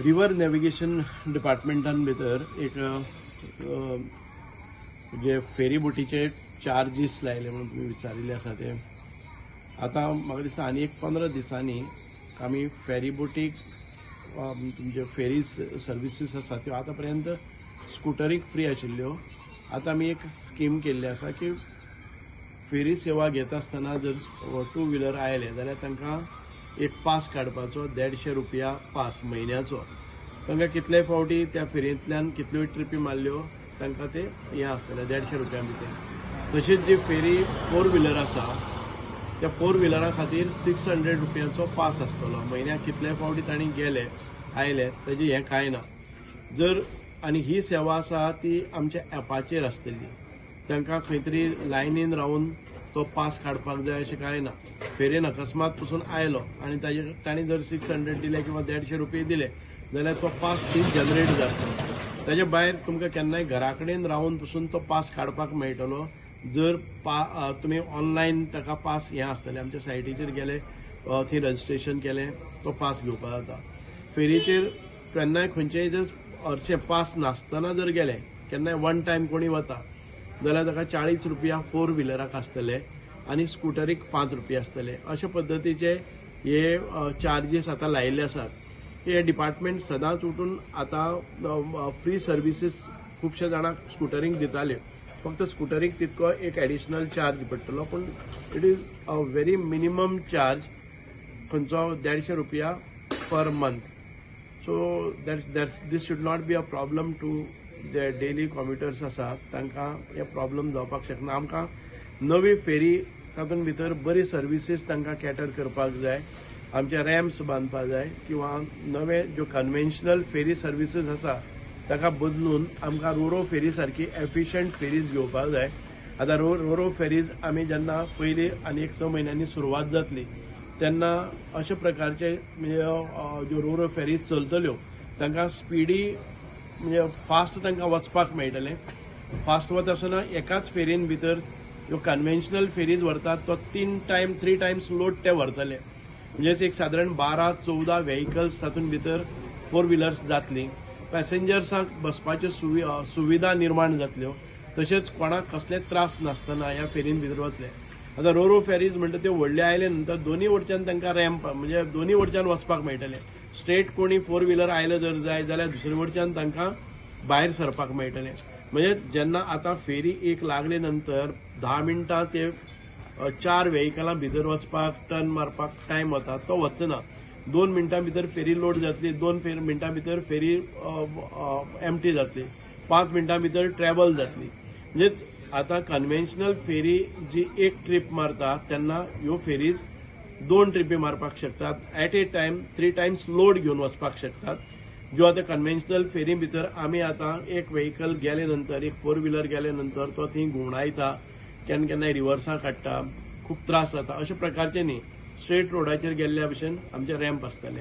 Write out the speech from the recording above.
River navigation डिपार्टमेंटान भितर एक जे फेरी बोटीचे charges लायले म्हणून तुमी विचारिल्ले आसा ते आतां म्हाका दिसता आनी एक 15 दिसांनी आमी फेरी बोटीक तुमचे फेरी सर्विसीस आसा त्यो आतां पर्यंत स्कुटरीक फ्री आशिल्ल्यो. आतां आमी एक स्कीम केल्ली आसा की फेरी सेवा घेता आसतना जर टू व्हिलर आयले जाल्यार तांकां एक पास काडपाचो 150 रुपया पास म्हयन्याचो. तांकां कितले फावटी त्या फेरयेंतल्यान कितल्योय ट्रिपी मारल्यो तांकां ते हें आसतलें 150 रुपया भितर. तशीच जी फेरी फोर व्हिलर आसा त्या फोर व्हिलरा खातीर 600 रुपयांचो पास आसतलो. म्हयन्याक कितले फावटी तांणी गेले आयले ताजें हें कांय ना. जर आनी ही सेवा आसा ती आमच्या एपाचेर आसतली. तांकां खंय तरी लायनीन रावन तो पास काडपाक जाय अशें कांय ना. फेरेन अकस्मात पसून आयलो आनी ताजे तांणी जर 600 दिले किंवा 150 रुपये दिले जाल्यार तो पास थंय जनरेट जातलो. ताजे भायर तुमकां केन्नाय घरा कडेन रावन पसून तो पास काडपाक मेळटलो. जर तुमी ऑनलायन ताका पास हें आसतलें, आमच्या सायटीचेर गेले थंय रजिस्ट्रेशन केलें तो पास घेवपाक जाता. फेरीचेर केन्नाय खंयचेय जर हरशें पास नासतना जर गेले केन्नाय वन टायम कोणी वता जाल्यार ताका 40 रुपया फोर व्हिलराक आसतले आनी स्कुटरीक 5 रुपया आसतले. अशे पद्दतीचे हे चार्जीस आतां लायिल्ले आसात. हे डिपार्टमेंट सदांच उठून आतां फ्री सर्विसीस खुबश्या जाणांक स्कुटरींक दिताले. फक्त स्कुटरीक तितको एक एडिशनल चार्ज पडटलो, पूण it is a very minimum charge खंयचो 150 रुपया per month. So that this should not be a problem to J daily commuters आसात तांकां हे प्रॉब्लम जावपाक शकना. आमकां नवी फेरी तातूंत भितर बरी सर्विसीस तांकां कॅटर करपाक जाय. आमचे रॅम्प्स बांदपाक जाय किंवा नवे ज्यो कन्वेन्शनल फेरी सर्विसीस आसा ताका बदलून आमकां रोरो फेरी सारकी एफिशंट फेरीज घेवपाक जाय. आतां रोरो फेरीज आमी जेन्ना पयली आनी एक 6 म्हयन्यांनी सुरवात जातली तेन्ना अशा प्रकारचे म्हणजे ज्यो रोरो फेरीज चलतल्यो तांकां स्पिडी म्हणजे फास्ट तांकां वचपाक मेळटलें. फास्ट वता आसतना एकाच फेरीन भितर ज्यो कन्वेन्शनल फेरीज व्हरतात तो 3 टायम्स लोड ते व्हरतले. म्हणजेच एक सादारण 12-14 व्हेकल्स तातूंत भितर फोर व्हिलर्स जातली. पॅसेंजर्सांक बसपाच्यो सुविधा निर्माण जातल्यो. तशेंच कोणाक कसलेच त्रास नासतना ह्या फेरीन भितर वतले. आतां रोरो फेरीज म्हणटा त्यो व्हडल्यो आयले नंतर दोनी वटच्यान तांकां रॅम्प म्हणजे दोनी वटच्यान वचपाक मेळटलें. स्ट्रेट कोणी फोर व्हिलर आयले जर जाय जाल्यार दुसरे वटच्यान तांकां भायर सरपाक मेळटलें. म्हणजे जेन्ना आतां फेरी एक लागले नंतर 10 मिनटां ते 4 व्हेकलां भितर वचपाक टर्न मारपाक टायम वता तो वचना. 2 मिनटां भितर फेरी लोड जातली, 2 मिनटां भितर फेरी एम्प्टी जातली, 5 मिनटां भितर ट्रॅवल जातली. म्हणजेच आतां कन्वेन्शनल फेरी जी एक ट्रीप मारता तेन्ना ह्यो फेरीज 2 ट्रिपी मारपाक शकतात. At a time 3 times load घेवन वचपाक शकतात. ज्यो आतां कन्वेन्शनल फेरी भितर आमी आतां एक व्हेकल गेले नंतर एक फोर व्हिलर गेले नंतर तो थंय घुंवडायता, केन्ना केन्नाय रिवर्सां काडटा, खूब त्रास जाता. अशे प्रकारचे न्ही, स्ट्रेट रोडाचेर गेल्ल्या भशेन आमचे रॅम्प आसतले.